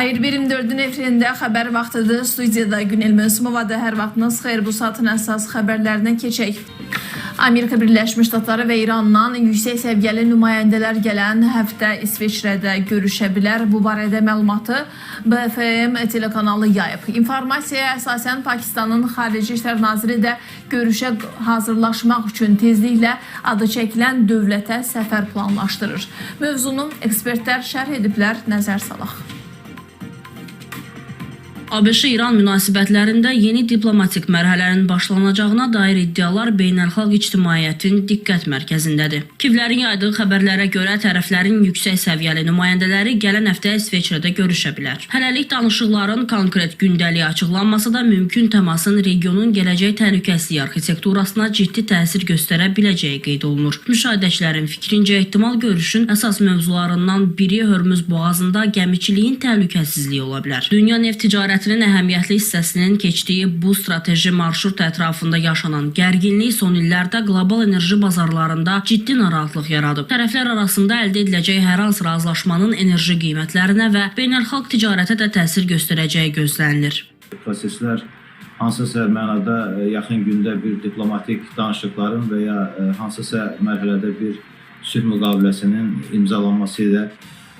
AR24-ün efirində xəbər vaxtıdır. Studiyada Günel Mövsümovadır. Hər vaxtınız xeyir. Bu saatın əsas xəbərlərinə keçək. Amerika Birləşmiş Ştatları və İrandan yüksək səviyyəli nümayəndələr gələn həftə İsveçrədə görüşə bilər. Bu barədə məlumatı BFM telekanalı yayıb. İnformasiyaya əsasən Pakistanın Xarici İşlər Naziri də görüşə hazırlaşmaq üçün tezliklə adı çəkilən dövlətə səfər planlaşdırır. Mövzunu ekspertlər şərh ediblər, nəzər salaq. ABŞ-İran münasibətlərində yeni diplomatik mərhələnin başlanacağına dair iddialar beynəlxalq ictimaiyyətin diqqət mərkəzindədir. Kivlərin yaydığı xəbərlərə görə tərəflərin yüksək səviyyəli nümayəndələri gələn həftə İsveçrədə görüşə bilər. Hələlik danışıqların konkret gündəliyi açıqlanmasa da mümkün təmasın regionun gələcək təhlükəsizlik arxitekturasına ciddi təsir göstərə biləcəyi qeyd olunur. Müşahidəçilərin fikrincə ehtimal görüşün əsas mövzularından biri Hörmüz boğazında gəmiçiliyin təhlükəsizliyi ola bilər. Dünya neft ticarətinin əhəmiyyətli hissəsinin keçdiyi bu strateji marşrut ətrafında yaşanan gərginlik son illərdə qlobal enerji bazarlarında ciddi narahatlıq yaradıb. Tərəflər arasında əldə ediləcək hər hansı razılaşmanın enerji qiymətlərinə və beynəlxalq ticarətə də təsir göstərəcəyi gözlənilir. Proseslər hansısa mənada yaxın gündə bir diplomatik danışıqların və ya hansısa mərhələdə bir sülh müqaviləsinin imzalanması ilə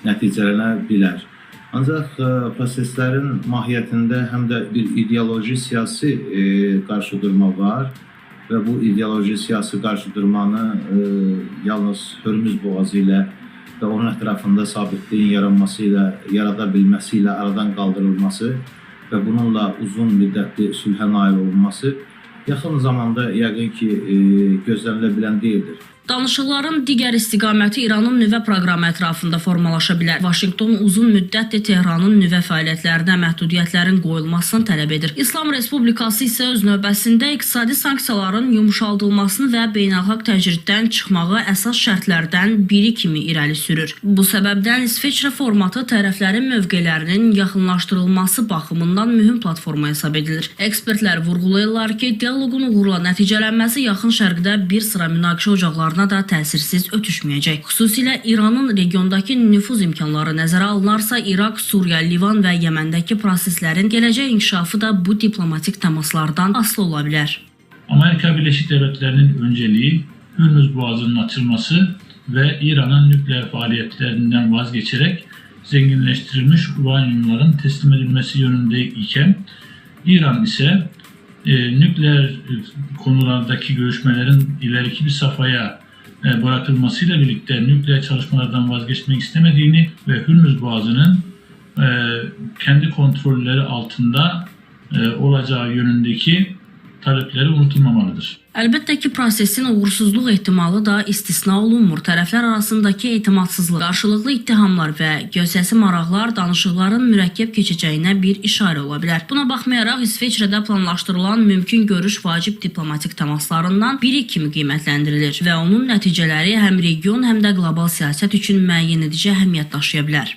nəticələnə bilər. Ancaq proseslərin mahiyyətində həm də bir ideoloji siyasi qarşıdurma var və bu ideoloji siyasi qarşıdurmanı yalnız Hörmüz boğazı ilə və onun ətrafında sabitliyin yaranması ilə, yarada bilməsi ilə aradan qaldırılması və bununla uzun müddətli sülhə nail olunması yaxın zamanda yəqin ki, gözlənilə bilən deyildir. Danışıqların digər istiqaməti İranın nüvə proqramı ətrafında formalaşa bilər. Vaşinqton uzun müddətdir Tehranın nüvə fəaliyyətlərinə məhdudiyyətlərin qoyulmasını tələb edir. İslam Respublikası isə öz növbəsində iqtisadi sanksiyaların yumşaldılmasını və beynəlxalq təcriddən çıxmağı əsas şərtlərdən biri kimi irəli sürür. Bu səbəbdən İsveçrə formatı tərəflərin mövqelərinin yaxınlaşdırılması baxımından mühüm platforma hesab edilir. Ekspertlər vurğulayırlar ki, dialoqun uğurla nəticələnməsi Yaxın Şərqdə bir sıra münaqişə ocaqlarına da təsirsiz ötüşməyəcək. Xüsusilə İranın regiondakı nüfuz imkanları nəzərə alınarsa, İraq, Suriya, Livan və Yəməndəki proseslərin gələcək inkişafı da bu diplomatik təmaslardan asılı ola bilər. Amerika Birleşik Devletleri'nin önceliği Hürmüz Boğazı'nın açılması ve İran'ın nükleer faaliyetlerinden vazgeçerek zenginleştirilmiş uranyumların teslim edilmesi yönünde iken İran ise nükleer konulardaki görüşmelerin ileriki bir safhaya bırakılmasıyla birlikte nükleer çalışmalardan vazgeçmek istemediğini ve Hürmüz Boğazı'nın kendi kontrolleri altında olacağı yönündeki talepleri unutulmamalıdır. Əlbəttə ki, prosesin uğursuzluq ehtimalı da istisna olunmur. Tərəflər arasındakı etimadsızlıq, qarşılıqlı ittihamlar və geosiyasi maraqlar danışıqların mürəkkəb keçəcəyinə bir işarə ola bilər. Buna baxmayaraq İsveçrədə planlaşdırılan mümkün görüş vacib diplomatik təmaslarından biri kimi qiymətləndirilir və onun nəticələri həm region, həm də qlobal siyasət üçün müəyyənedici əhəmiyyət daşıya bilər.